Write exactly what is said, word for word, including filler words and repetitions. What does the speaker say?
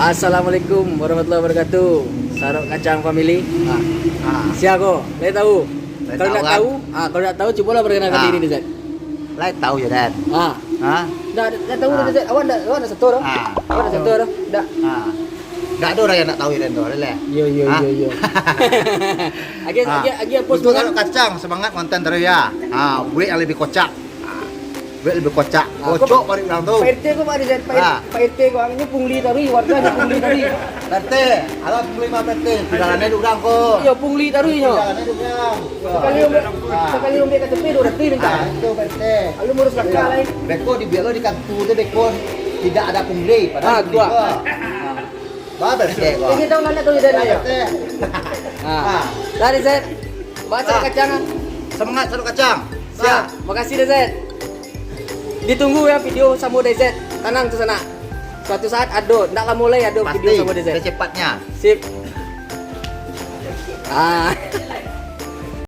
Assalamualaikum warahmatullahi wabarakatuh. Sarok Kacang Family. Ha. Ha. Sia ko? Lai tahu? Lai tahu, kan? Kalau nak tahu, ah, kalau nak tahu, cubolah perkenalkan diri, Zat. Lai tahu yo, Dan? Ha. Ha? Dah, dah tahu dah, Zat. Awak ndak, awak ndak sato doh? Ha. Awak ndak sato doh? Ndak. Ha. Ndak ado urang nan ndak tahu yo, Dan, doh, leh. Yo, yo, yo, yo. Agiah, agiah, agiah post. Untuk Sarok Kacang, semangat konten terus ya. Ha, buek yang lebih kocak. Buek lebih kocak. Ah, kocok paruik urang tu. Pak R T ko, Pak R T, Pak R T, ah, Pak R T ko, anyo pungli taruih, warga ni pungli taruih. Pak R T, alah pungli mah Pak R T, pidalanai dek urang ko. Iyo, pungli taruih nyo. Pidalanai dek urang. Sakali ambiak, ah, sakali ambiak K T P duo ratuih minta. Ah, itu Pak R T. Lalu ngurus K K lai. Beko dibiak lo di kantua tu beko tidak ada pungli, padahal ah, pungli ko. Bah, Pak R T ko. Ini tahu ndak tahu yo, Dan, yo? Pak R T. Ah. Ah. Dari Zat. Baso kacang. Semangat Sarok Kacang. Siap. Ah. Makasih, Zat. Ditunggu ya video samo dari Zat. Tanang tu sanak. Suatu saat ado, ndak lamo lai ado video samo dari Zat. Pasti, secepatnya. Sip. Ah.